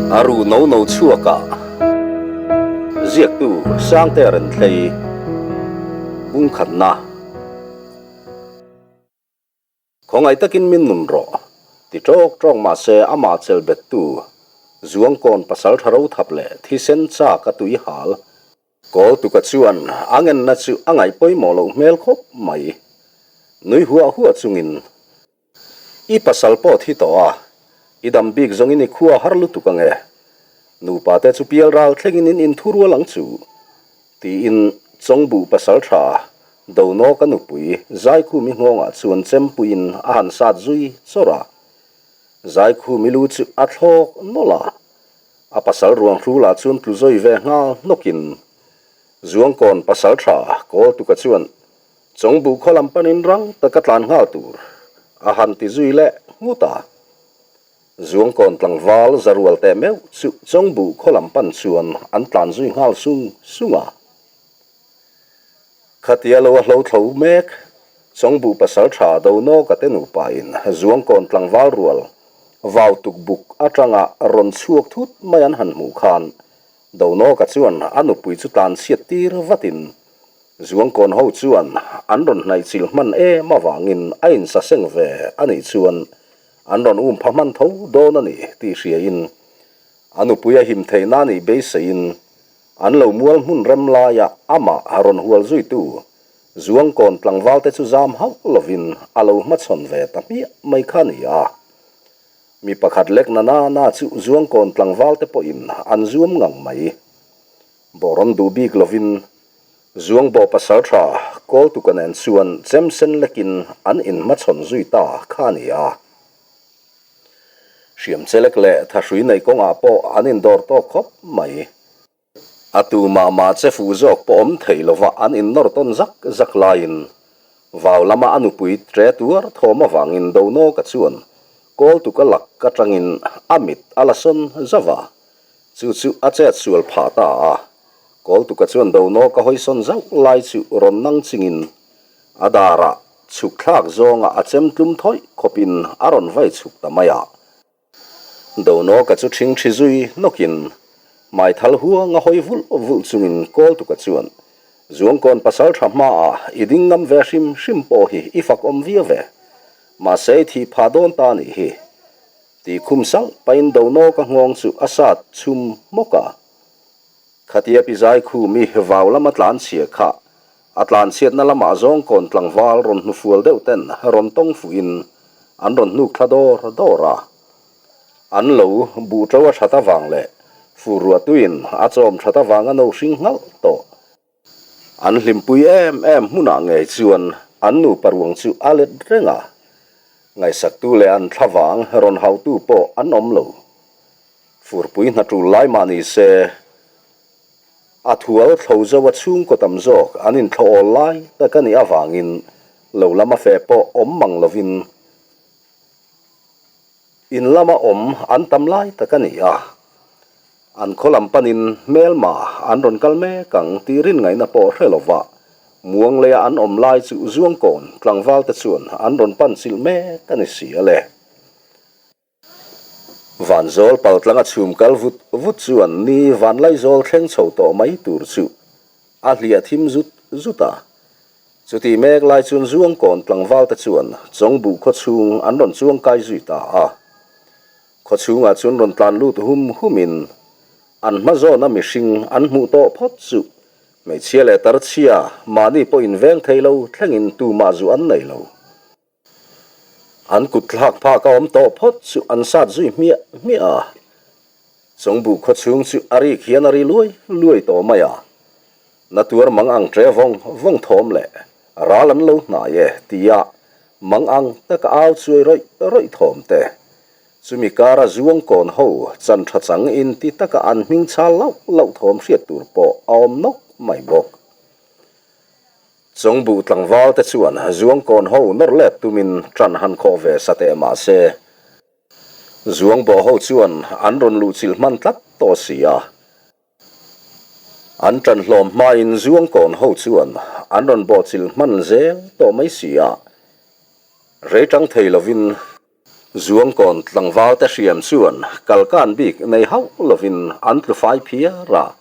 A ru no no chhuak a, ziaktu Sangte Renthlei bungkhatna. Khawngaih takin min nun rawh, ti ṭawk ṭawk mah se amah chelh bettu Zuangkawn pasalṭha rothap leh thisen chak a tui hal Kawltuka chuan a ngenna chu a ngaih pawimawh loh hmel khawp mai. Nui huah huah chungin, I pasal pawh thi tawh a, i dam bik zawngin i khua har lutuk ange. Nupa te chu pial ral thlengin in inthu rual ang chu, tiin Chawngbuh pasal tha Donawka nupui Zaikhumi nghawngah chuan chempuiin a han sat zui chawrh a. Zaikhumi lu chu a thlawk nawlh a, a pasal ruang hrulah chuan tlu zawi ve nghal hnawkin Zuangkawn pasal tha Kawltuka chuan Chawngbuh khaw lam panin rang taka tlan nghal tur a han ti zui leh nghut a. Zuangkawn tlangval zarual teh meuh chu Chawngbuh khaw lam pan chuan an tlan zui nghal sung sung a. Khatia lo a hlo thlo mek, Chawngbuh pasal tha Donawka te nupa in Zuangkawn tlangval rual vau tuk buk atanga rawn chhuak thut mai an han hmuh khan Donawka chuan a nupui chu tlan chhiat tir vatin Zuangkawn ho chuan an rawn hnaih chilh hman em avangin a insaseng ve a nih chuan an rawn um pha hman tho dawn a ni tih hriain a nupui a him theih na nih beiseiin an lo mual hmun rem laia amah a rawn hual zuitu Zuangkawn tlangval te chu zam hauh lovin a lo hmachhawn ve ta hmiah mai kha a ni a. Mi pakhat lek na na na chu Zuangkawn tlangval te pawhin an zuam ngang mai. Bawrawn duh bik lovin Zuangbawh pasal tha Kawltuka nen chuan chemsen lekin an inhmachhawn zui ta kha a ni a. Hriam chelek leh thahrui nei kawngah pawh an indawr tawk khawp mai. A tu mah mah che fuh zawk pawh awm thei lova an innawr tawn zak zak laiin vau lama a nupui tre tuar thawm avangin Donawka chuan Kawltuka lak atangin a mit a la sawn zauh a, chu chu a chet sual phah ta a. Kawltuka chuan Dono ka hawisawn zauh lai chu rawn nang chingin a darah chhuk thlak zawnga a chem tlum thawih khawpin a rawn vai chhuk ta mai a. Dono ka chu ṭhing ṭhi zui nawkin hmaithal huanga hawi vulh vulh chungin Kawltuka chuan, Zuangkawn pasal ṭha hmaah i ding ngam ve hrim hrim pawh hi i fak awm viau ve. Mahse i thih phah dawn ta nih hi. Tih khum salh pahin Dono ka nghawng chu a sat chhum hmawk a. Khatia pi Zaikhumi vau lama tlan chhia kha a tlan chhiatna lamah zawng kawn tlangval rawn hnufual deuh ten rawn tawng fuhin an rawn hnuk thla dawr dawr a. An lo buh to a that avang leh fur ruahtuiin a chawm that avanga no hring nghalh tawh. An hlimpui em em hmunah ngei chuan an nupa ruang chu a let reng a. Ngaihsaktu leh an thlavang rawn hautu pawh an awm lo. Furpui hna tul lai mah ni se, a thual thlo zo a chhungkaw tam zawk an inthlo awl lai tak a nih avangin lo lama fe pawh awm mang lovin in lama awm an tam lai tak a ni a. An khaw lam panin hmelma an rawn kal mek ang tih rin ngaihna pawh hre lova muang leia an awm lai chu Zuangkawn tlangvalte chuan an rawn pan chilh mek a ni si a le. Vanzawl paltlanga chhum kal vut vut chuan ni Vanlaizawl thleng chho tawh mai tur chu a hliah thim zut zut a. Chutih mek lai chuan Zuangkawn tlangvalte chuan Chawngbuh khaw chhung an rawn chuang kai zui ta a. Khaw chhungah chuan rawn tlan lut hum humin an hma zawna mihring an hmuh tawh phawt chu hmeichhia leh tarchhia mahni pawh inveng thei lo thlengin tumah zu an nei lo. An kut thlak phak a awm tawh phawt chu an sat zui hmiah hmiah a. Chawngbuh khaw chhung chu a rik hian a ri luai luai tawh mai a. Na tuar mang ang ṭe vawng vawng thawm leh ral an lo hnai e tia mang ang taka au chuai rawih rawih thawm te. Chumi kara Zuangkawn ho chan ṭha chang in ti taka an hming chal lauh lauh thawm hriat tur pawh a awm nawk mai bawk. Chawngbuh tlangval te chuan Zuangkawn ho nawr let tumin ṭan han khawh ve sa teh mah se, Zuangbawh ho chuan an rawn luhchilh hman tlat tawh si a. An ṭan hlawm hmain Zuangkawn ho chuan an rawn bawhchilh hman zel tawh mai si a, rei ṭang thei lovin. Zuangkawn tlangvalte hriam chuan kalkan bik nei hauh lovin an tlu fai phiar a.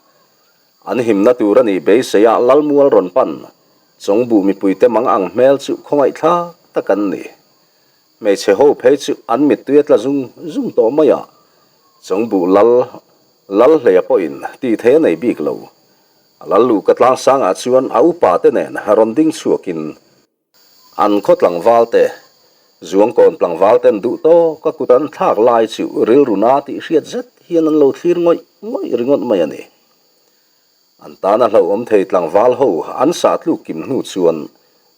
An himna tur a nih beiseia Lalmual rawn pan Chawngbuh mipuite mang ang hmel chu khawngaihthlak tak an ni. Hmeichhe ho phei chu an mittui a tla zung zung tawh mai a, Chawngbuh lal Lalhleia pawhin tih theih a nei bik lo. A lal luhka tlangsangah chuan a upa te nen rawn ding chhuakin an khaw tlangval te, Zuangkawn tlangval ten duh tawk a kut an thlak lai chu rilru na tih hriat zet hian an lo thlir ngawih ngawih ringawt mai a ni. An tana hlauhawm thei tlangval ho an sah tluk kim hnu chuan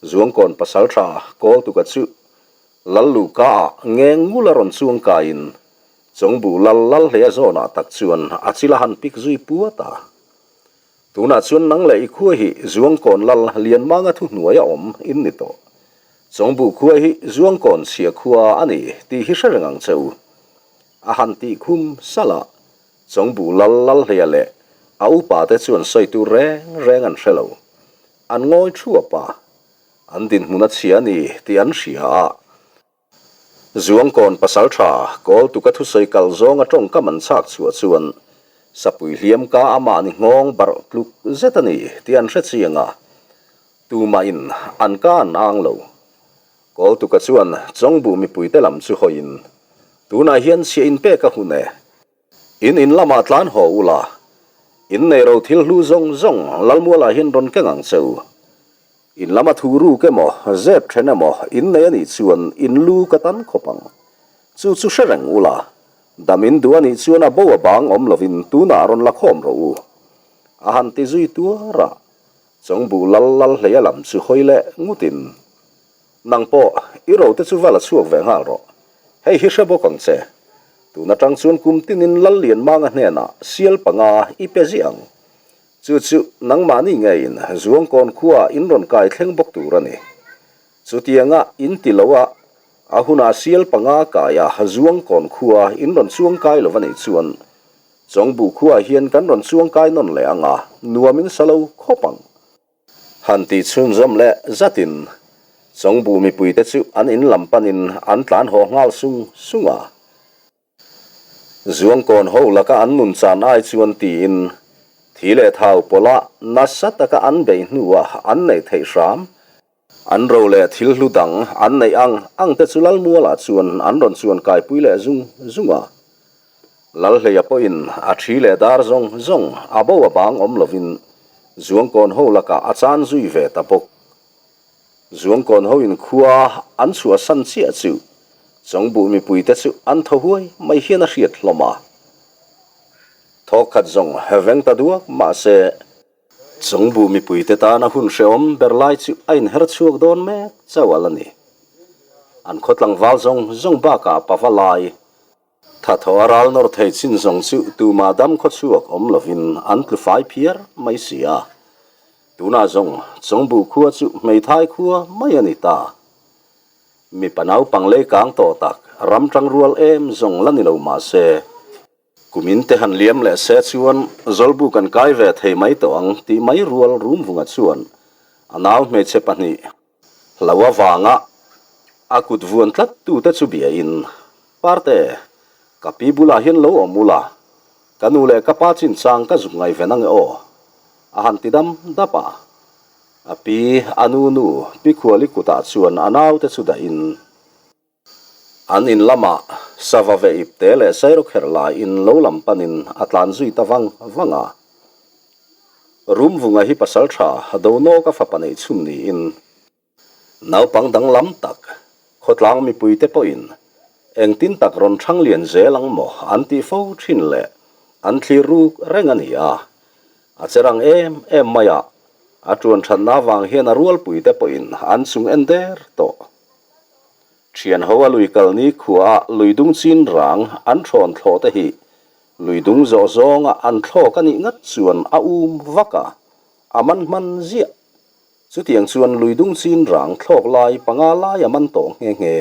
Zuangkawn pasaltha Kawltuka chu Lal luhka ah ngeng ngul a rawn chuang kaiin Chawngbuh lal lal hlei a zawnah tak chuan a chil a han pik zui puat a. Tunah chuan nang leh i khua hi Zuangkawn lal Lianmanga thuhnuai a awm in ni tawh. Chawngbuh khua hi Zuangkawn chhia khua a ni tih hi hre reng ang che u. A han tih khum salh a, Chawngbuh lal lal hleia leh a upa te chuan sawi tur reng reng an hre lo. An ngawi thuap a, an dinhmun a chhia a ni tih an hria a. Zuangkawn pasaltha Kawltuka thusawi kal zawnga tawngkam an chhak chhuah chuan Sapui hliam ka amah ni nghawng barh tluk zet a ni tih an hre chiang a, tumahin an ka an ang lo. Kawltuka chuan Chawngbuh mipuite lam chu hawiin, Tunah hian chhiah inpek a hun e. In in lamah tlan haw ula, in nei ro thil hlu zawng zawng Lalmualah hian rawn keng ang che u. In lama thu ruk emaw, zep then emaw in nei a nih chuan in lu ka tan khawp ang. Chu chu hre reng ula, dam in duh a nih chuan a bo a bang awm lovin tunah rawn la khawm rawh u. A han ti zui tuar a, Chawngbuh lal lal hlei a lam chu hawi leh ngutin, Nang pawh, i ro te chu va la chhuak ve nghal rawh. Hei hi hre bawk ang che. Tun atang chuan kum tinin Lal Lianmanga hnenah sial panga i pe ziah ang. Chu chu nangmahni ngeiin Zuangkawn khuaah in rawn kai thleng bawk tur a ni. Chutianga in ti lo a, a hunah sial panga kaia Zuangkawn khua in rawn chuang kai lo a nih chuan Chawngbuh khuaah hian kan rawn chuang kai nawn leh ang a, nuam in sa lo khawp ang. Han tih chhunzawm leh zatin Chawngbuh mipuite chu an in lam panin an tlan haw nghal sung sung a. Zuangkawn ho laka an nun chan ai chuan tiin thi leh thau pawla nasa taka an beih hnuah an neih theih hram. An ro leh thil hlu dang an neih ang ang te chu Lalmualah chuan an rawn chuan kaipui leh zung zung a. Lalhleia pawhin a thi leh dar zawng zawng a bo a bang awm lovin Zuangkawn ho lakah a chan zui ve ta bawk. Zuangkawn ho in khua an chhuahsan chiah chu Chawngbuh mipuite chu an thaw huai mai hian a hriat hlawm a. Thawk khat zawng veng ta duak mahse, Chawngbuh mipuite tana hun hrehawm ber lai chu a inher chhuak dawn mek chauh a la ni. An khaw tlangval zawng zawng bakah pava lai tha thaw a ral nawr thei chin zawng chu tumah dam khaw chhuak awm lovin an tlu fai phiar mai si a. Tunah zawng Chawngbuh khua chu hmeithai khua mai a ni ta. Mipa naupang lei kang tawh tak ram tang rual em zawng la ni lo mah se, kumin te han liam leh se chuan Zawlbu kan kai ve thei mai tawh ang tih mai rual Rumvunga chuan a nau hmeichhe pahnih hlo avanga a kut vuan tlat tute chu biain, Parte, ka pi bulah hian lo awm ula, ka nu leh ka pa chinchang ka zuk ngaihven ange aw, a han ti dam dap a. A pi, a nu nu, Pi Khuali kutah chuan a naute chu dahin an in lamah sava ve ipte leh sairawkherh laiin lo lam panin a tlan zui ta vang vang a. Rumvunga hi pasal tha Donawka fapa neih chhun niin naupang danglam tak khawtlang mipuite pawhin engtin tak rawn thang lian zel ang maw an tih fo thin leh an thlir ruk reng a ni a. A che rang em em mai a, a tuan thatna avang hian a rualpuite pawhin an chung en der tawh. Thian ho a lui kal ni khuaah lui dung chin rang an thawn thlawh te hi lui dung zawh zawnga an thlawk a nih ngat chuan a um vak a, a man hman ziah. Chutiang chuan lui dung chin rang thlawk lai panga lai a man tawh nghe nghe.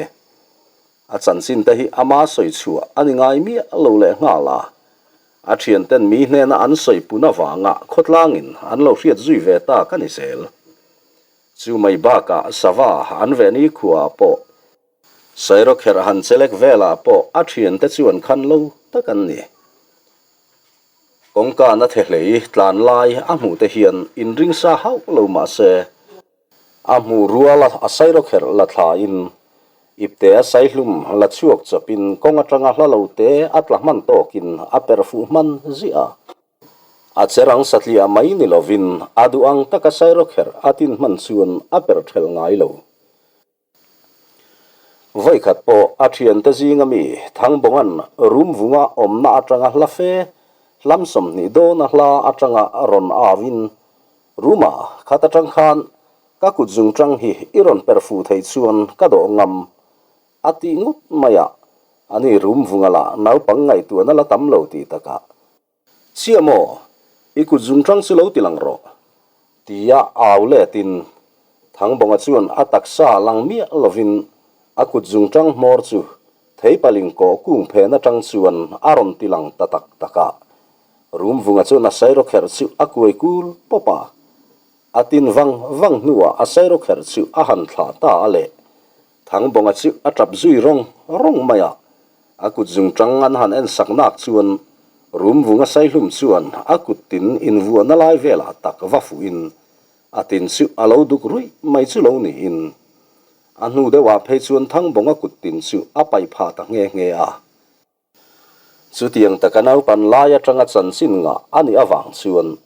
A chanchin te hi ama sawi chhuah a ni ngai miah lo leh nghal a, a thianten mi hnena an sawi pun avanga khawtlangin an lo hriat zui ve tak a ni zel. Chu mai bakah sava an ve ni khuaah pawh. Sairawkherh han chelek velah pawh a thiante chu an khan lo tak an ni. Kawngka na the hlei tlan lai a hmuh te hian inring sa hauh lo mah se, a hmuh ruala a sairawkherh la thlain ipte a saihlum la chhuak chawpin kawng atanga hla lo te a tla hman tawkin a perh fuh hman ziah a. A cher ang satliah mai ni lovin a duh ang taka sairawkherh a tin hman chuan a perh thelh ngai lo. Vawikhat pawh a thiante zinga mi Thangbawng'an Rumvunga awmna atanga hla fe hlam 20 dawna hla atanga rawn auin, Ruma, khat atang khan ka kut zungtang hi i rawn per fu thei chuan ka dawh ngam, a tih ngawt mai a, ani Rumvunga lah naupang ngaihtuahna la tam lo tih takah Chiah maw? I kut zungṭang chu lo ti lang rawh, tia au letin Thangbawnga chuan a taksa lang miah lovin a kut zungṭang hmawr chu theipaling kawh kung phen aṭang chuan a rawn ti lang ta tak tak a. Rumvunga chuan a sairawkherh chu a kuai kul pawp a. A tin vang vang hnuah a sairawkherh chu a han thlah ta a leh. Thangbawnga chu a tap zui rawng rawng mai a, a kut zungtang an han en sak nak chuan Rumvunga Saihlum chuan a kut tin invuahna lai velah tak va fuhin a tin chu a lo duk ruih mai chu lo niin a hnu deuhah phei chuan Thangbawnga kut tin chu a paih phah ta nghe nghe a. Chutiang taka naupan lai atanga chanchin ngah a nih avang chuan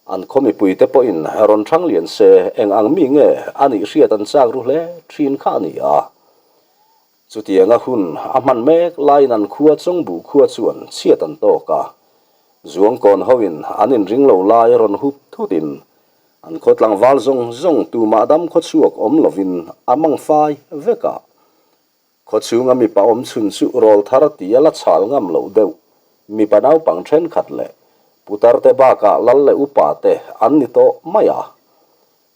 an khaw mipuite pawhin rawn thang lian se eng ang mi nge a nih hriat an chak ru hle thin kha a ni a. Chutianga hun a hman mek laiin an khua Chawngbuh khua chuan chhiat an tawk a. Zuangkawn hoin an inring lo lai rawn hup thutin an khaw tlangval zawng zawng tumah dam khawchhuak awm lovin a mang fai vek a. Khawchhunga mipa awm chhun chu rawl thar tia la chhal ngam loh deuh, mipa naupang thenkhat leh putarte bakah lal leh upa te an ni tawh mai a.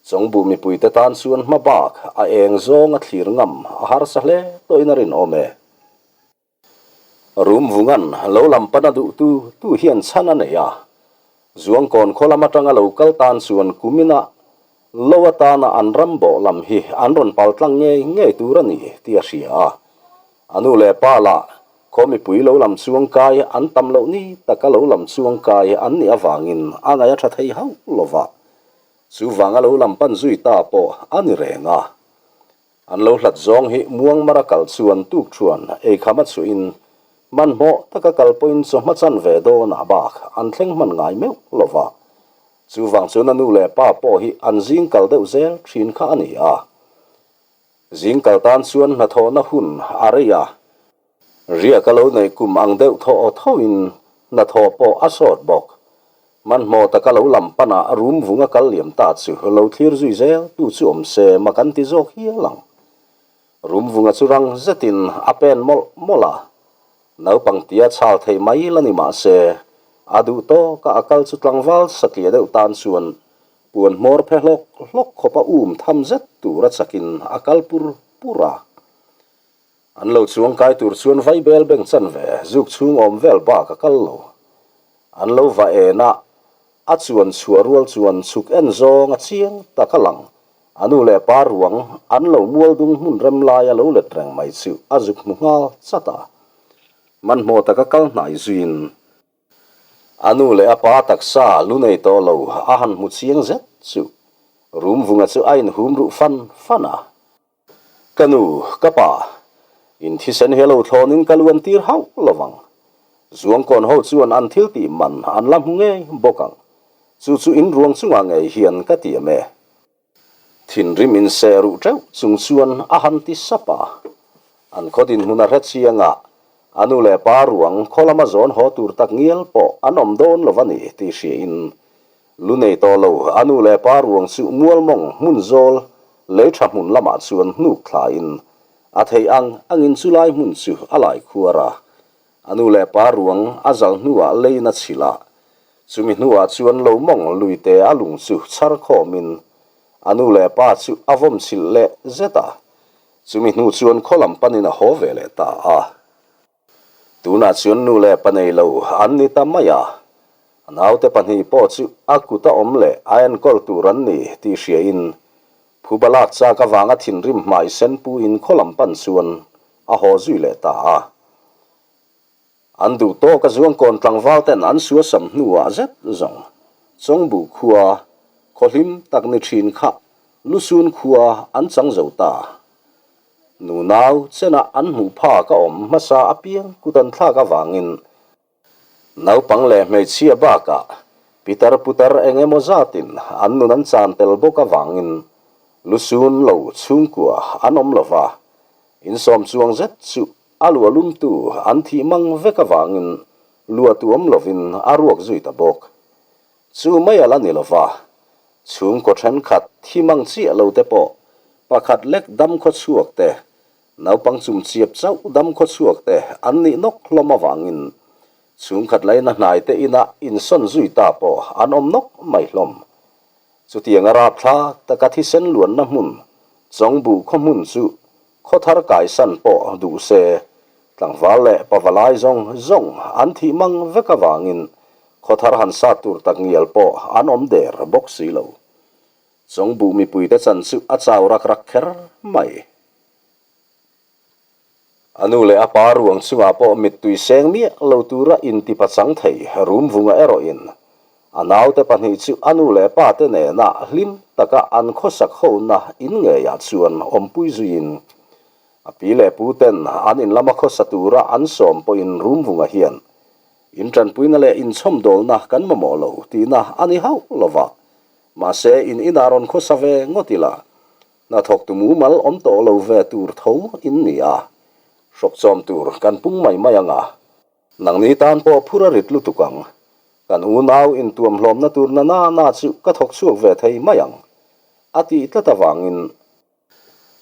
Chawngbuh mipuite tan chuan hma bak a eng zawng a thlir ngam a harsa hle tawhin a rinawm e. Rumvungan lo lam pana duh tu tu hian chhan a nei a, Zuangkawn khaw lam atanga lo kal tan chuan kuminah lo atana an ram bawh lam hi an rawn pal tlang ngei ngei tur a ni tih a hria a. A nu leh pa lah khaw mipui lo lam chuang kai an tam loh ni taka lo lam chuang kai an nih avangin a ngaih a tha thei hauh lo va, chuvanga lo lam pan zui ta pawh a ni reng a. An lo hlat zawng hi muangmara kal chuan tuk thuan eikham a chhuihin hmanhmawh taka kal pawhin chawhma chan ve dawnah bak an thleng hman ngai meuh lo va. Chuvang chuan a nu leh pa pawh hi an zing kal deuh zel thin kha a ni a. Zing kal tan chuan hnathawhna hun a rei a. Riak a lo neih kum ang deuh thaw aw thoin hnathawh pawh a sawt bawk. Hmanhmawh taka lo lam panah rum vung a kal liam ta chu lo thlir zui zel tu chu awm se mak an ti zawk hial ang. Rum vunga chu rang zetin a pen mawlh mawlh a. Naupang tia chhal thei mai la ni mah se, a duh tawka a kal chu tlangval satliah deuh tan chuan puan hmawr phe hlawk hlawk khawpa um tham zet tur a chakin a kal pur pur a. An lo chuang kai tur chuan vaibel beng chan ve zuk chhung awm vel bak a kal lo. An lo va en a, a chuan chhuah rual chuan chhuk en zawng a chiang tak a lang. A nu leh pa ruang an lo mual dung hmun rem lai a lo let reng mai chu a zuk hmu nghal chat a. Hmanhmawh taka kal hnai zuiin a nu leh a pa taksa lu nei tawh lo a han hmu chiang zet chu Rumvunga chu a inhum ruh fan fan a. Ka nu, ka pa, in thisen hi a lo thlawnin ka lu an tir hauh lo vang. Zuangkawn ho chuan an thil tih man an la hmu ngei bawk ang. Chu chu in ruang chungah ngei hian ka tiam e. Thinrim in seh ruh teuh chung chuan a han ti sap a. An khaw dinhmun a hre chiang a, a nu leh pa ruang khaw lama zawn haw tur tak ngial pawh an awm dawn lo va ni tih hriain Lu nei tawh lo, a nu leh pa ruang chu mualmawng hmun zawl lei tha hmun lamah chuan hnuk thlain a theih ang angin chu lai hmun chu a lai khuar a. A nu leh pa ruang a zal hnuah leiin a chhilh a, chumi hnuah chuan lo mawng luite a lung chu chhar khawmin a nu leh pa chu a vawm chhilh leh zet a, chumi hnu chuan khaw lam panin a haw ve leh ta a. Tunah chuan nu leh pa nei lo an ni ta mai a, a naute pahnih pawh chu a kut a awm leh a enkawl tur an ni tih hriain Phuba lak chak avanga thinrim hmai sen pu in khaw lam pan chuan a haw zui leh ta a. An duh tawk a Zuangkawn tlangval ten an suasam hnuah zet zawng Chawngbuh khua khaw hlim tak ni thin kha Lusun khua an chang zo ta. Nunau chenah an hmuh phak a awm hmasa apiang kut an thlak avangin Naupang leh hmeichhia bakah pitar putar eng emaw zatin an nun an chan tel bawk avangin lusun lo chhungkua an awm lo va, insawm chuang zet chu a lua lumtu an thih mang vek avangin lua tu awm lovin a ruak zui ta bawk. Chu mai a la ni lo va, chhungkaw thenkhat thi mang chiah lo te pawh pakhat lek dam khaw chhuak te Naupang chumchiap chauh dam khawchhuak te an nih nawk hlawm avangin chhungkhat laina hnai te inah insawn zui ta pawh an awm nawk mai hlawm. Chutiang a rapthlak taka thisen luanna hmun Chawngbuh khaw hmun chu khaw thar kaisan pawh duh se tlangval leh pavalai zawng zawng an thih mang vek avangin khaw thar han sat tur tak ngial pawh an awm der bawk si lo. Chawngbuh mipuite chan chu a chau rak rak kher mai. A nu leh a pa ruang chungah pawh mittui seng miah lo tura intipa chang thei Rumvunga erawhin a naute pahnih chu a nu leh pa te nena hlim taka an khawsak hona in ngeiah chuan awmpui zuiin a pi leh pu ten an in lama khawsa tura an sawm pawhin Rumvunga hian intanpuina leh inchhawmdawlna kan mamawh lo tihna a ni hauh lova mahse in inah rawn khawsa ve ngawt ila Hnathawktu mumal awm tawh lo ve tur tho in ni a, hrawkchawm tur kan pung mai mai ang a. Nangni tan pawh phur a rit lutuk ang. Kan unau intuamhlawmna tur na na na chu ka thawk chhuak ve thei mai ang, a tih tlat avangin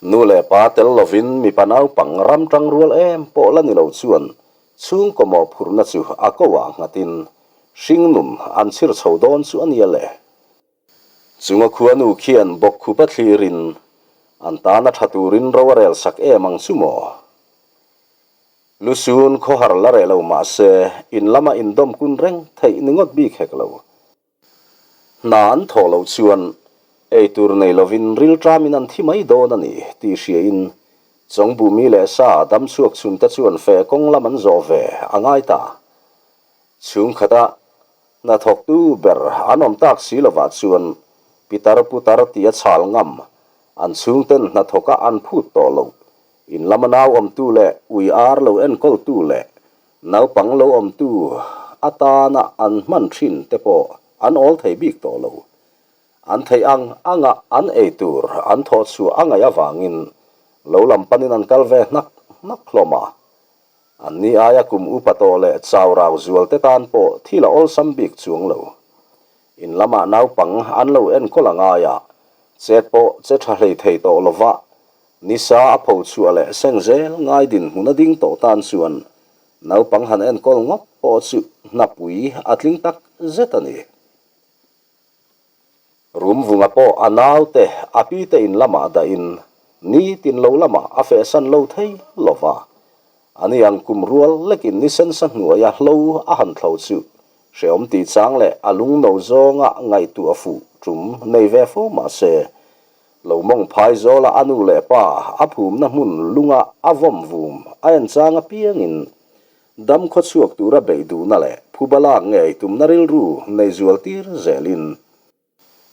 nu leh pa tel lovin mipa naupang ram tang rual em pawh la ni lo chuan chhungkaw mawhphurhna chu a ko ah nghatin hringnun an chhir chho dawn chu a nia le. Chunga khuanu khian bawkkhupa thlirin an tana tha turin ro a rel sak em ang chu maw? Lusun khawhar la reh lo mah se in lama indawm kun reng theih ni ngawt bik hek lo. Hna an thawh loh chuan ei tur nei lovin rilṭamin an thi mai dawn a ni tih hriain Chawngbuhmi leh sa damchhuak chhunte chuan feh kawng lam an zawh ve a ngai ta. Chhungkhata hnathawktu ber an awm tak si lovah chuan pitar putar tia chhal ngam an chhungten hnathawka an phut tawh loh, in lama nau awmtu leh ui ar lo enkawltu leh naupang lo awmtu atana an hman thin te pawh an awl thei bik tawh lo. An theih ang anga an ei tur an thawh chhuah a ngaih avangin lo lam panin an kal ve hnak hnak hlawm a. Anni aia kum upa tawh leh chau rau zual te tan pawh thil a awlsam bik chuang lo. In lamah naupang an lo enkawl a ngai a, chet pawh che tha hlei thei tawh lova, nisa a pho chhuah leh seng zel ngai dinhmun a ding tawh tan chuan naupang han enkawl ngawt pawh chu hnapui a tling tak zet a ni. Rumvunga pawh a naute a pite in lamah dahin nitin lo lamah a fehsan lo thei lo va. Ani ang kum rual lekin nisensa hnuaia hlo a han thlo chu hrehawm tih chang leh a lungno zawnga ngaihtuah fuh tum nei ve fo mah se, lo mawng phai zawla a nu leh pa a phumna hmun lunga a vawm vum a en chang apiangin Dam khawchhuak tura beih duhna leh phuba lak ngei tumna rilru nei zual tir zelin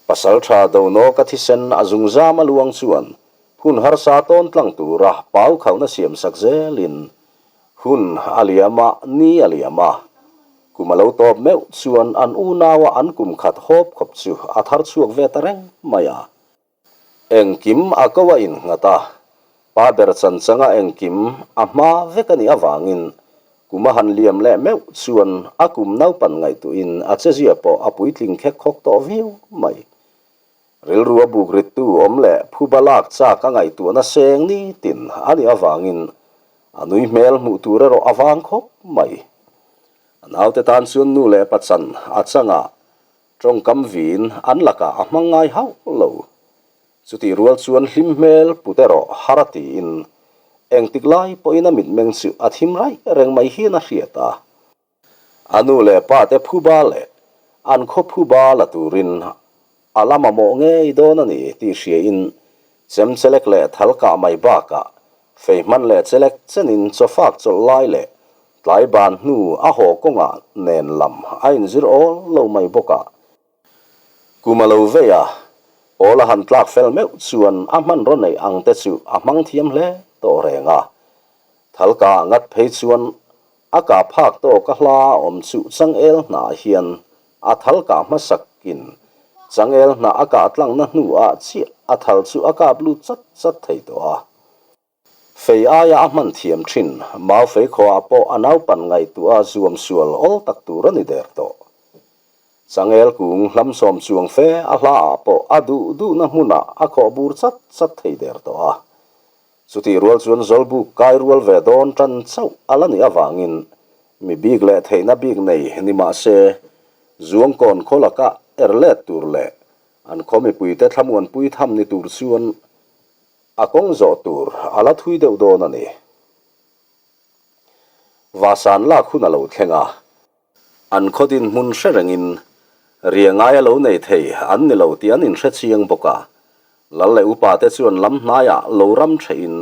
pasal tha Donawka thisen a zungzam a luang chuan hun harsa tawn tlang tura pau khauhna siam sak zelin hun a liam a, ni a liam a. Kum a lo tawp meuh chuan an unaua an kum khat hawp khawp chu a thar chhuak ve ta reng mai a. Engkim a ko a innghat a, pa ber chan changa engkim a hma vek a nih avangin kum a han liam leh meuh chuan a kum naupan ngaihtuahin a chezia pawh a puitling khek khawk tawh viau mai. Rilru a buk rittu awm leh phuba lak chak a ngaihtuahna seng nitin a nih avangin a nui hmel hmuh tur erawh a vang khawp mai. A naute tan chuan nu leh pa chan a changa Tawngkam vin an lakah a hmang ngai hauh lo. Chutih rual chuan hlim hmel put erawh har a tiin engtik lai pawhin a mitmeng chu a thim raih reng mai hian a hriat a. A nu leh pa te phuba leh an khaw phuba la turin a la mamawh ngei dawn a ni tih hriain chemchelek leh thal kah mai bakah. Fei hman leh chelek chenin chawfak chawlh lai leh tlai ban hnu a haw kawngah nen lam a inzir awl lo mai bawk a. Kum a lo vei a, pawl a han tlak fel meuh chuan a hmanraw neih ang te chu a hmang thiam hle tawh reng a. Thalka a ngat phei chuan a kah phak tawk a hla a awm chu changel hnah hian a thal kah hmasakin changel hnah a kah tlangna hnuah chiah a thal chu a kap lut chat chat thei tawh a. Fei aia a hman thiam thin, mau fei khawah pawh a naupan ngaihtuah zuam sual awl tak tur a ni der tawh. Changel kung hlamsawm chuang fe a hlaah pawh a duh duhna hmunah a khawh bur chat chat thei der tawh a. Chutih rual chuan Zawlbuk kai rual ve dawn tan chauh a la nih avangin mi bik leh theihna bik nei ni mah se, Zuangkawn khaw laka er let tur leh an khaw mipuite thlamuanpui tham ni tur chuan A kawng zawh tur a la thui deuh dawn a ni. Vasan lak hun a lo thleng a. An khaw dinhmun hre rengin ria ngai a lo nei thei an ni lo tih an inhre chiang bawk a. Lal leh upa te chuan lam hnaiah lo ram thehin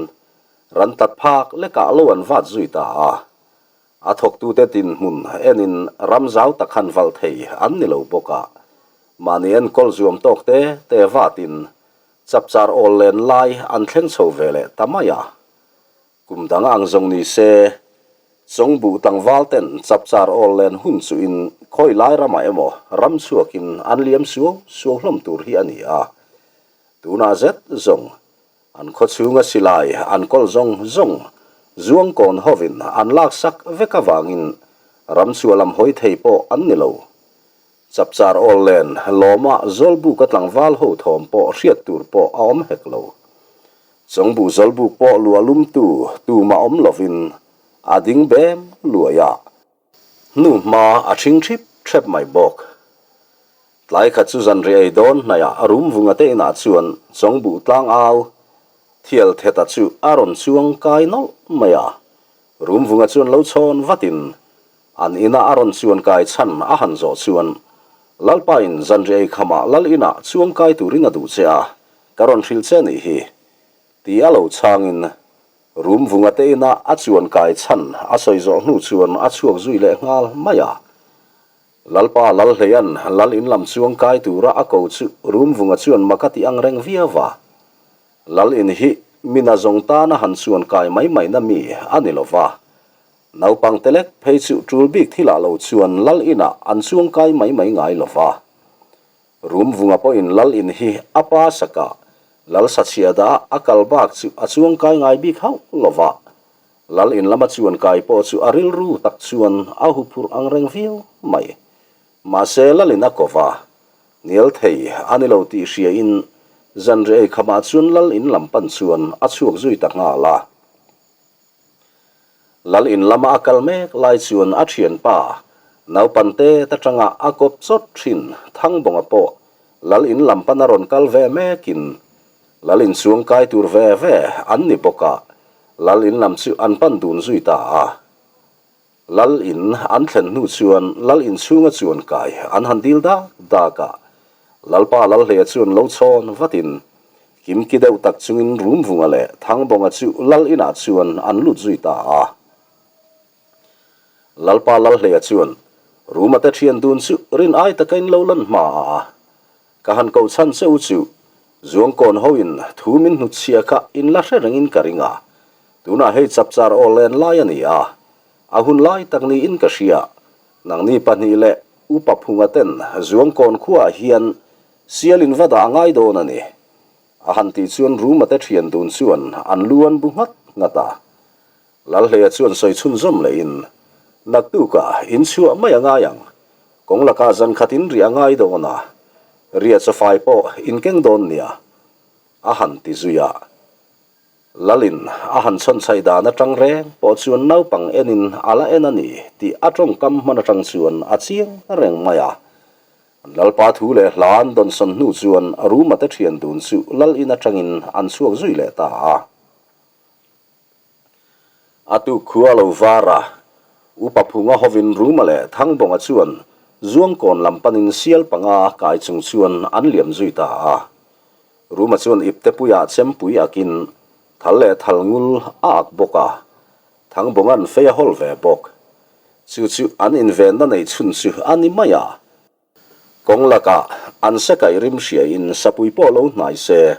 ran tat phak lekah lo an vat zui ta a. A thawktute dinhmun enin ram zau tak han valh thei an ni lo bawk a. Mahni enkawl zuam tawk te te vatin Chapchar awl len lai an thleng chho ve leh ta mai a. Kum dang ang zawng ni se, Chawngbuh tlangval ten chapchar awl len hun chuhin khawi lai ramah emaw ram chhuakin an liam suau suau hlawm tur hi a ni a. Tunah zet zawng an khaw chhunga silai an kawl zawng zawng zuangkawn hovin an laksak vek avangin ram chhuah lam hawi thei pawh an ni lo. Chapchar awl len lawma Zawlbuka tlangval ho thawm pawh hriat tur pawh a awm hek lo. Chawngbuh Zawlbuk pawh luah lumtu tumah awm lovin a ding bem luai a, hnu hma a ṭhing ṭhip ṭhep mai bawk. Tlai khat chu zanriah ei dawn hnaihah Rumvunga te inah chuan Chawngbuh tlangau Thial Theta chu a rawn chuang kai nawlh mai a, Rumvunga chuan lo chhawn vatin An ina a rawn chuan kai chhan a han zawh chuan, Lalpain zanriah ei khamah lal inah chuang kai turin a duh che a, ka rawn hrilh che nih hi, ti a lo chhangin Rumvunga te ina a chuan kai chhan a sawi zawh hnu chuan a chhuak zui leh nghal mai a. Lalpa Lalhleian lal in lam chuang kai tura a ko chu Rumvunga chuan mak a ti ang reng viau va. Lal in hi mina zawng tana han chuan kai mai maina mi a ni lo va. Naupang te lek phei chu tul bik thilah lo chuan lal inah an chuang kai mai mai ngai lo va. Rumvunga pawhin lal in hi a pa sakah lal sachhia dah a kal bak chu a chuang kai ngai bik hauh lo va. Lal in lama chuan kai pawh chu a rilru tak chuan a huphurh ang reng viau mai. Mahse lal in a ko va, hnial thei a ni lo tih hriain zanriah ei khamah chuan lal in lam pan chuan a chhuak zui ta nghal a. Lal in lama a kal mek lai chuan a thianpa naupan te atanga a kawp chawt thin Thangbawnga pawh Lal in lam pan a rawn kal ve mekin Lal in chuang kai tur ve ve an ni bawk a, Lal in lam chu an pan dun zui ta a. Lal in an thlen hnu chuan Lal in chhunga chuan kai an han dil dak dak a, Lalpa Lalhleia chuan lo chhawn vatin kimki deuh tak chungin Rumvunga leh Thangbawnga chu Lal inah chuan an lut zui ta a. Lalpa Lalhleia chuan Ruma te thian dun chu rin ai taka in lo lan hma a, ka han koh chhan che u chu Zuangkawn hoin thu min hnutchhia kha in la hre rengin ka ring a, Tunah hei chapchar aw len lai a ni a, a hun lai tak niin ka hria. Nangni pahnih leh Upa Phunga ten Zuangkawn khuaah hian sial in va dah a ngai dawn a ni. A han tih chuan Ruma te thian dun chuan an lu an bu nghat nghat a. Lalhleia chuan sawi chhunzawm lehin, Naktukah in chhuah mai a ngai ang. Kawng lakah zan khat in riah a ngai dawn a, riah chawfai pawh in keng dawn nia, a han ti zui a. Lalin a han chhawnchhaih dan atang reng pawh chuan naupang enin a la en a ni tih a tawngkam hman atang chuan a chiang reng mai a. Lalpa thu leh hla an dawnsawn hnu chuan Ruma te thian dun chu Lal in atangin an chhuak zui leh ta a. A tuk khua lo var a, Upa Phunga hovin Ruma leh Thangbawnga chuan Zuangkawn lam panin sial panga kai chung chuan an liam zui ta a. Ruma chuan ipte puiah chempui akin Thal leh thal ngul a ak bawk a, Thangbawnga'n fei a hawl ve bawk. Chu chu an invenna neih chhun chu a ni mai a. Kawng lakah an se kaih rim hriain sapui pawh lo hnai se,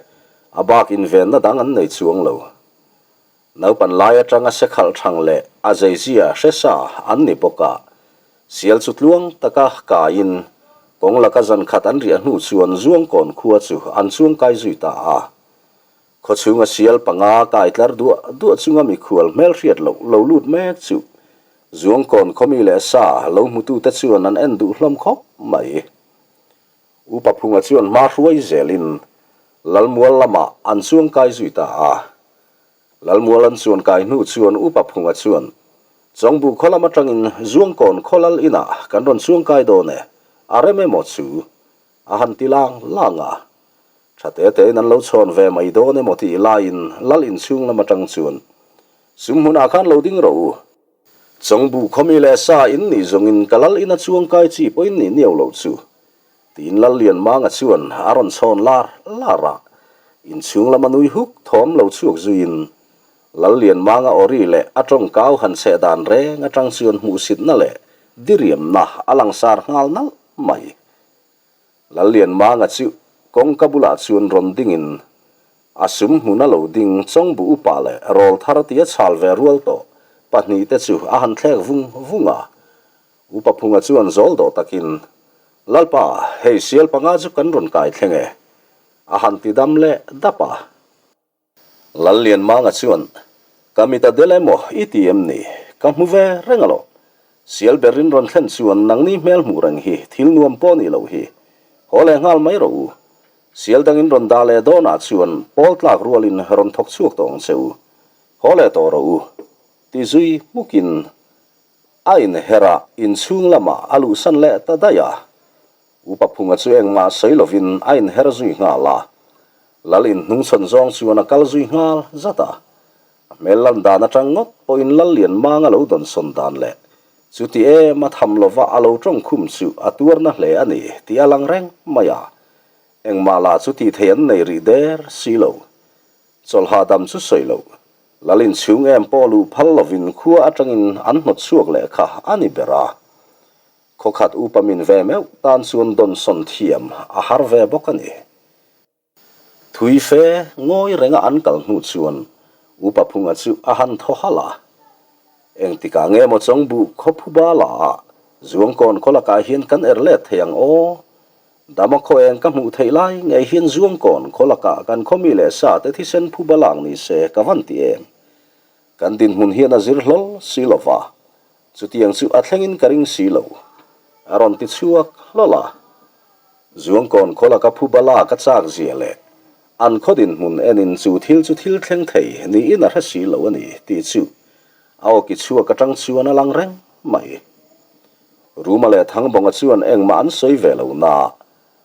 a bak invenna dang an nei chuang lo. Naupan lai atanga se khalh thang leh a zeizia hre sa an ni bawk a, sial chu tluang taka kaiin kawng laka zan khat an riah hnu chuan Zuangkawn khua chu an chuangkai zui ta a. Khawchhunga sial panga kai tlar duah duah chunga mikhual hmelhriat loh lo lut mek chu Zuangkawn khawmi leh sa lo hmutute chuan an en duh hlawm khawp mai. Upa Phunga chuan hma hruai zelin Lalmual lamah an chuangkai zui ta a. Lalmual an chuankai hnu chuan Upa Phunga chuan, Chawngbu khaw lam atangin Zuangkawn khaw lal inah kan rawn chuangkai dawn e, a rem emaw chu? a han ti lang lang a. Tha te tein an lo chhawn ve mai dawn emaw tih laiin lal inchhung lam atang chuan, Sum hmunah khan lo ding rawh u. Chawngbu khawmi leh sa in nih zawngin ka lal ina chuangkai chi pawhin nih niau loh chu, tiin Lal Lianmanga chuan a rawn chhawn lar lar a. Inchhung lama nui huk thawm lo chhuak zuiin Lal Lianmanga awri leh a tawngkau han cheh dan reng atang chuan hmuhsitna leh diriamna a langsar nghal nalh mai. Lal Lianmanga chu kawngka bulah chuan rawn dingin a sum hmuna lo ding Chawngbu upa leh rawl thar tia chhal ve rual tawh pahnihte chu a han thlek vung vung a. Upa Phunga chuan zawl dawh takin, Lalpa, hei sial panga chu kan rawn kai thleng e, a han ti dam leh dap a. Lal Lianmanga chuan, Ka mit a del emaw i ti em ni? Ka hmu ve reng alawm. Sial berin rawn thlen chuan nangni hmel hmuh reng hi thil nuam pawh nih loh hi. Haw leh nghal mai rawh u. Sial dangin rawn dah leh dawnah chuan pawl tlak rualin rawn thawk chhuak tawh ang che u. Haw leh tawh rawh u. Ti zui hmukin a inher a, inchhung lamah a luhsan leh ta daih a. Upa Phunga chu engmah sawi lovin a inher zui nghal a, Lal inhnungchhawn zawng chuan a kal zui nghal zat a. A hmel lan dan atang ngawt pawhin Lal Lianmanga lo dawnsawn dan leh chuti em a tham lova a lo tawng khum chu a tuarna hle a ni tih a lang reng mai a. Engmah lah chu tih theih an nei rih der si lo. Chawlh hahdam chu sawi loh. Lal inchhung em pawh luh phal lovin khua atangin an hnawt chhuak leh kha a ni ber a. Khawkhat upa min ve meuh tan chuan dawnsawn thiam a har ve bawk a ni. Thui fe ngawi renga an kal hnu chuan upa Phunga chu a han thaw halh a. Engtikah nge maw Chawngbuh khawphu bala ah Zuangkawn khaw lakah hian kan er let thei ang aw? Dama khaw eng ka hmuh theih lai ngei hian Zuangkawn khaw lakah kan khaw mi leh sa te thisen phu balang ni se ka van ti em? Kan dinhmun hian a zir hlawl si lova, Chutiang chu a thlengin ka ring si lo, a rawn ti chhuak hlawl a. Zuangkawn khaw laka phuba lak a chak zia leh an khaw dinhmun enin chu thil chu thil thleng thei niin a hre si lo a ni tih chu a awki chhuak atang chuan a lang reng mai. Ruma leh Thangbawnga chuan engmah an sawi ve lo na,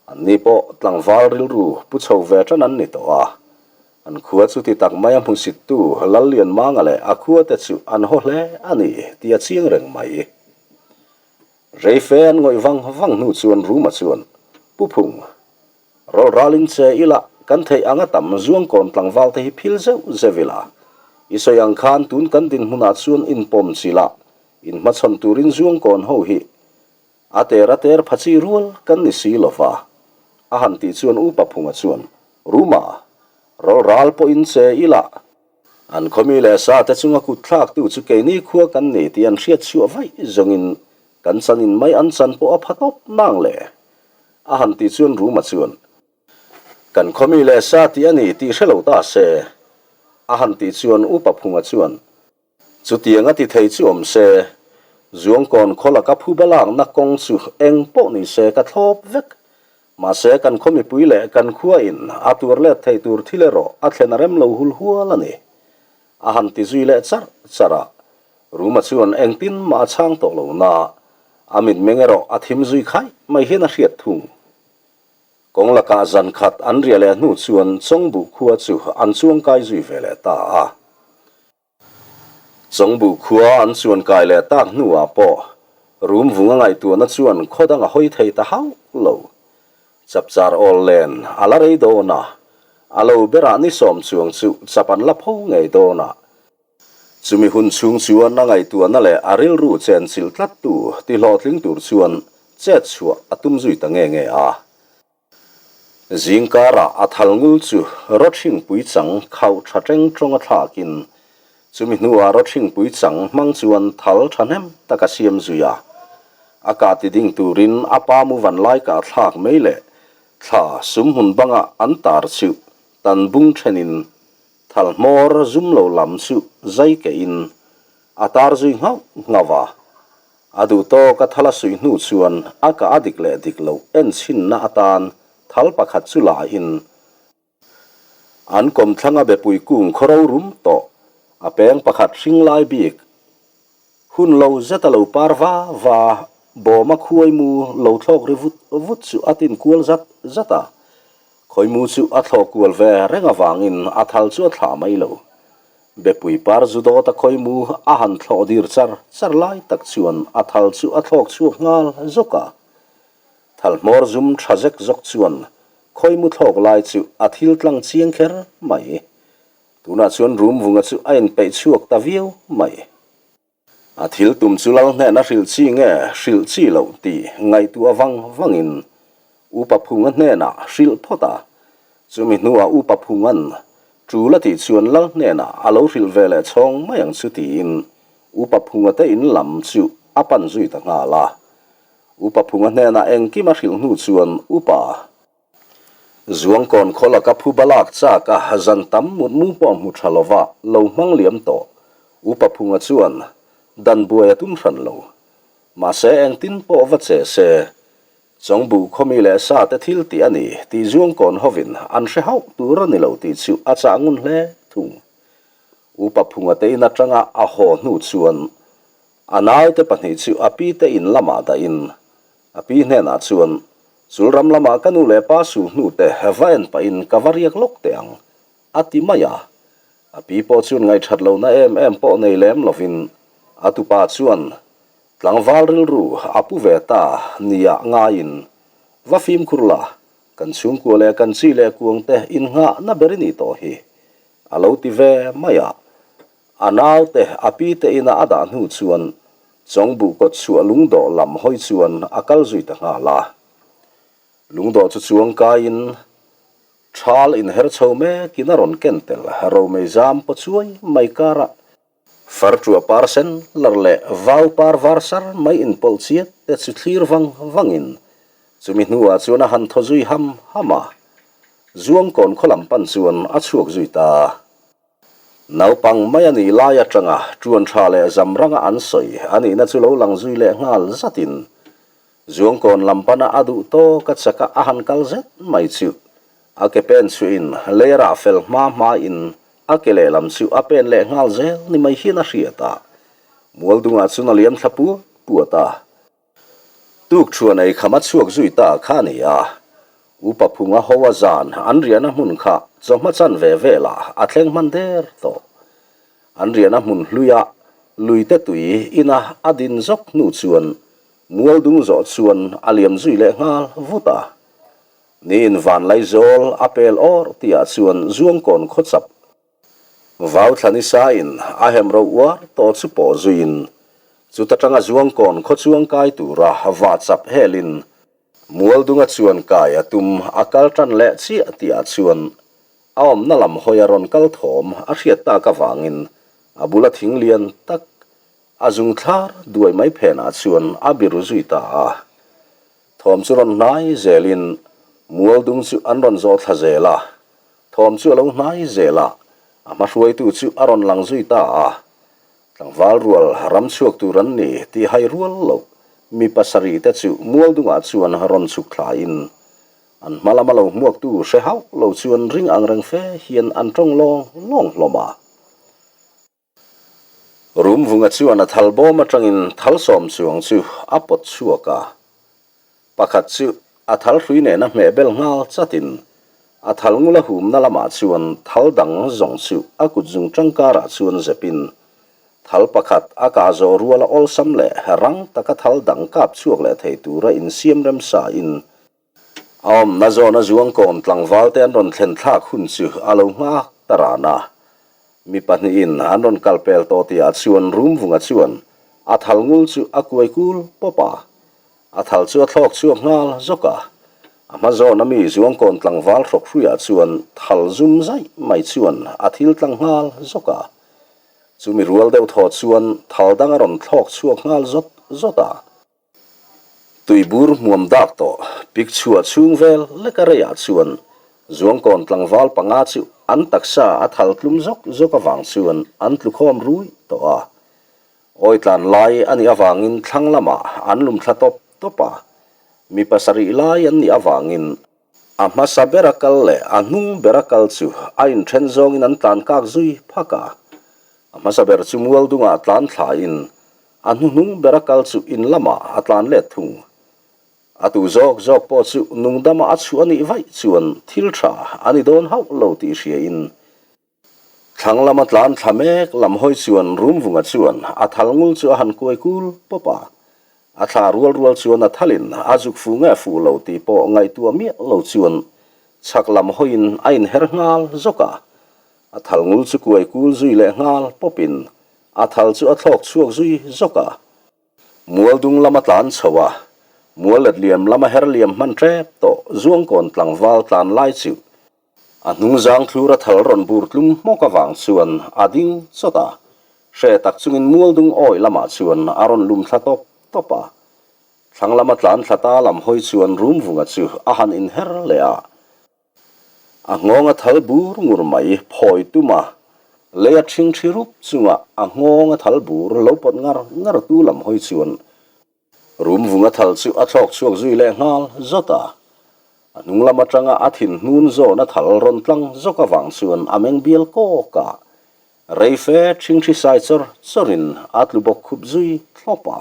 anni pawh tlangval rilru pu chho ve tan an ni tawh a. An khua chu ti tak mai a hmusittu Lallianmanga leh a khuate chu an haw hle a ni tih a chiang reng mai. Reife an ngawih vang vang hnu chuan Ruma chuan, Pu Phung, rawl ralin che ila kan theih anga tam Zuangkawn tlangval te hi phil zeuh zeuh ila, i sawi ang khan tun kan dinhmunah chuan inpawm chila inhmachhawn turin Zuangkawn ho hi A ter a ter pha chi rual kan ni si lo va, a han tih chuan Upa Phunga chuan, Ruma, rawl ral pawhin che ila, an khawmi leh sa te chunga kut thlaktu chu keini khua kan ni tih an hriat chhuah vaih zawngin kan chanin mai an chan pawh a pha tawp nang le, a han tih chuan Ruma chuan, Kan khawmi leh sa tih a ni tih hre lo ta se, a han tih chuan Upa Phunga chuan, Chutiang a ti thei chu awm se, Zuangkawn khaw laka phuba lakna kawng chu eng pawh ni se ka thlawp vek. Mahse kan khaw mipui leh kan khua in a tuar let thei tur thil erawh a thlen a rem lo hul hual a ni. A han ti zui leh charh charh a, Ruma chuan engtin mah a chhang tawh lo na, a mitmeng erawh a thim zui khaih mai hian a hriat thung. Kawng lakah zan khat an riah leh hnu chuan Chawngbuh khua chu an chuangkai zui ve leh ta a. Chawngbuh khua an chuan kai leh tak hnuah pawh rum vung a ngaihtuahna chuan khaw dang a hawi thei ta hauh lo. Chapchar awl len a la rei dawn a, A lo berah ni sawm chuang chu chap an la pho ngei dawn a. Chumi hun chhung chuan a ngaihtuahna leh a rilru chenchilh tlattu ti hlawhtling tur chuan chet chhuah a tum zui ta nge nge a. Zingkarah a thal ngul chu rawthingpui chang khauh tha teng tawng a thlakin chumi hnuah rawthingpui chang hmang chuan thal thahnem tak a siam zui a. A kah ti ding turin a pa mu van lai kah thlak mai leh thla sumhmun banga an tar chu tan bung thenin Thal hmawr zum lo lam chu zai kehin a tar zui nghauh nghauh a. A duh tawk a thal a suih hnu chuan a kah a dik leh dik loh en chhinna atan thal pakhat chu lahin an kawmthlang a bepui kung khawro rum tawh a peng pakhat hring lai bik hun lo zet a lo par va va bawm a khuai mu lo thlawk ri vut vut chu a tin kual zat zat a. Khawimu chu a thlawh kual ve reng avangin a thal chu a thlah mai lo. Bepui par zu dawt a khawimu a han thlawh dir char char lai tak chuan a thal chu a thlawk chhuak nghal zawk a. Thal hmawr zum tha zek zawk chuan khawimu thlawk lai chu a thil tlang chiang kher mai. Tunah chuan Rumvunga chu a inpeih chhuak ta viau mai. A thil tum chu lal hnena hrilh chi nge hrilh chi loh tih ngaihtuah vang vangin Upa Phunga hnenah hrilh phawt a. Chumi hnuah Upa Phunga'n tul a tih chuan lal hnenah a lo hrilh ve leh chhawng mai ang chu tiin Upa Phunga te in lam chu a pan zui ta nghal a. Upa Phunga hnenah engkim a hrilh hnu chuan Upa Zuangkawn khaw laka phu balak chak a zan tam mut mu pawh hmu tha lova lo hmang liam tawh. Upa Phunga chuan dan buai a tum hran lo. Mahse engtin pawh va che se, Chawngbuh khawmi leh sa te thil tih a ni tih Zuangkawn hovin an hre hauh tur a ni lo tih chu a chah ngun hle thung. Upa Phunga te in atanga a haw hnu chuan a naute pahnih chu a pi te in lamah dahin A pi hnenah chuan, Chul ram lamah ka nu leh pa su hnu te va en pahin ka va riak lawk teh ang, a ti mai a. A pi pawh chuan ngaihthat lohna em em pawh nei lem lovin a tupa chuan tlangval rilru a pu ve ta nia ngaiin, Va fimkhur la, kan chhungkua leh kan chi leh kuang te innghahna ber i nih tawh hi, a lo ti ve mai a. A naute a pi te ina a dah hnu chuan Chawngbuh kawt chhuah lungdawh lam hawi chuan a kal zui ta nghal a. Lungdawh chu chuang kaiin thal inher chho mekin a rawn ken tel romei zam paw chuai mai karah farṭuah par sen lar leh vau par var sar mai inpawlh chiat te chu thlir vang vangin chumi hnuah chuan a han thaw zui ham ham a. Zuangkawn khaw lam pan chuan a chhuak zui ta. Naupang mai a nih lai atanga ṭuan ṭha leh zam ranga an sawi a nihna chu lo lang zui leh nghal zatin Zuangkawn lam pana a duh tawk a chaka a han kal zet mai chu a ke pen chhuihin lei a rah fel hma hmain a ke lehlam chu a pen leh nghal zel ni mai hian a hriat a, Mualdungah chuan a liam thla puat puat a. Tuk thuan ei kham a chhuak zui ta kha a ni a, Upa Phunga ho a zan an riahna hmun kha chawhma chan ve velah a thleng hman der tawh. An riahna hmun hluia luite tui ina a din zawk hnu chuan mual dung zawh chuan a liam zui leh nghal vut a. Niin Vanlaizawl a pel awr tihah chuan Zuangkawn khawchap Vau thla ni sain a hem ro uar tawh chu pawh zuiin chuta tanga Zuangkawn khaw chuang kai tura va chap helin Mualdunga chuan kai a tum a kal tan leh chiah tihah chuan a awmna lam hawi a rawn kal thawm a hriat tak avangin a bula thing lian tak a zung thlar duai mai phenah chuan a biru zui ta a. Thawm chu rawn hnai zelin Mualdung chu an rawn zawh thla zel a. Thawm chu a lo hnai zel a, a hma hruaitu chu a rawn lang zui ta a. Tlangval rual ram chhuak tur an ni tih hai rual loh mi pasarih te chu Mualdungah chuan rawn chhuk thlaiin an hma lama lo hmuaktu hre hauh lo chuan ring ang reng fe hian an tawng lawng lawng hlawm a. Rumvunga chuan a thal bawm atangin thal sawm chuang chu a pawt chhuak a. Pakhat chu a thal hrui nena hmeh bel nghal chatin a thal ngula humna lamah chuan thal dang zawng chu a kut zung tangkarah chuan zepin thal pakhat a kah zawh ruala awlsam leh rang taka thal dang kap chhuak leh thei tura insiam rem sain. A awmna zawna Zuangkawn tlangvalte an rawn thlen thlak hun chu a lo nghak ta ran a. Mi pahnihin an rawn kal pel tawh tihah chuan Rumvunga chuan a thal ngul chu a kuai kul pawp a. A thal chu a thlawk chhuak nghal zawk a. A hma zawna mi Zuangkawn tlangval hrawk hruiah chuan thal zum zaih mai chuan a thil tlang nghal zawk a. Chumi rual deuh thaw chuan thal dang a rawn thlawk chhuak nghal zawt zawt a. Tuibur hmuam dak tawh pik chhuah chhung vel leka reiah chuan Zuangkawn tlangval panga chu an taksa a thal tlum zawk zawk avang chuan an tlu khawm rui tawh a. Awi tlan lai a nih avangin thlang lamah an lum thla tawp tawp a. Mi pasarih lai an nih avangin A hmasa bera kal leh a hnung bera kal chu a inthen zawngin an tlan kak zui phak a. A hmasa ber chu mual dungah tlan thlain a hnuhnung bera kal chu in lamah a tlan let thung. A tu zawk zawk pawh chu nungdama a chhuah a nih vaih chuan thil tha a ni dawn hauh lo tih hriain Thlang lama tlan thla mek lam hawi chuan Rumvunga chuan a thal ngul chu a han kuai kul pawp a. A thla rual rual chuan a thalin a zuk fu nge fuh lo tih pawh ngaihtuah miah lo chuan chhak lam hawiin a inher nghal zawk a. A thal ngul chu kuai kul zui leh nghal pawpin a thal chu a thlawk chhuak zui zawk a. Mual dung lama tlan chho a, mual let liam lama her liam hman tep tawh Zuangkawn tlangval tlan lai chu A hnungzang thlur a thal rawn bur tlum hmawk avang chuan a ding chawt a, hre tak chungin mualdung awi lamah chuan a rawn lum thla tawp tawp a. Thlang lama tlan thla ta lam hawi chuan Rumvunga chu a han inher leh a. A nghawng a thal bur ngur mai phawi tum a, lei a ṭhing ṭhi rup chunga a nghawng a thal bur lo pawt ngar ngar tu lam hawi chuan Rumvunga thal chu a thlawk chhuak zui leh nghal zawt a. A hnung lam atanga a thin hnun zawn a thal rawn tlang zawk avang chuan a meng bial kawk a. Rei fe ṭhingṭhi sai chawr chawrin a tlu bawk khup zui thlawp a.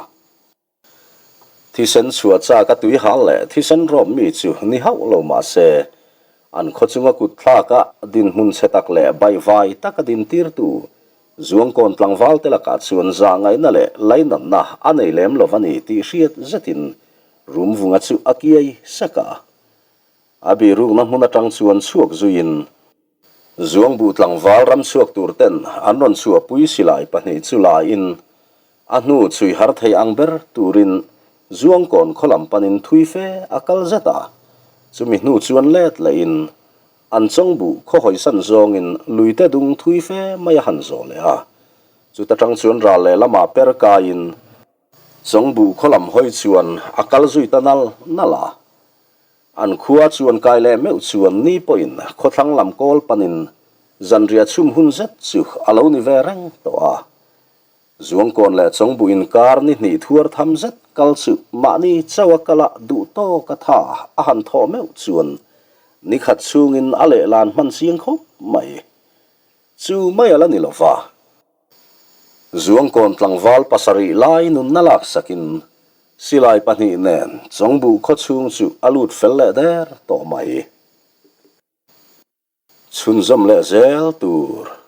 Thisen chhuah chak a tui hal leh thisen rawp mi chu ni hauh lo mah se, an khaw chunga kut thlaka dinhmun chhe tak leh baihvai taka dintirtu Zuangkawn tlangval te lakah chuan zah ngaihna leh lainatna a nei lem lo a ni tih hriat zetin Rumvunga chu a kiai sek a. A birukna hmun atang chuan chhuak zuiin Zuangbu tlangval ram chhuak tur ten an rawn chhuahpui silai pahnih chu laiin a hnu chhui har thei ang ber turin Zuangkawn khaw lam panin thui fe a kal zet a. Chumi hnu chuan let lehin An chawngbuh khaw hawisan zawngin luite dung thui fe mai a han zawh leh a. Chuta tang chuan ral leh lamah per kaiin chawngbuh khaw lam hawi chuan a kal zui ta nal nal a. An khua chuan kai leh meuh chuan ni pawhin khawthlang lam kawl panin zanriah chhum hun zet chu a lo ni ve reng tawh a. Zuangkawn leh Chawngbuh inkar ni hnih thuar tham zet kal chu mahni chauh a kal a duh tawk a tha a han thawh meuh chuan ni khat chhungin a lehlan hman chiang khawp mai. Chu mai a la ni lo va. Zuangkawn tlangval pasarih lai nunna laksakin silai pahnih nen Chawngbuh khaw chhung chu a lut fel leh der tawh mai. Chhunzawm leh zel tur.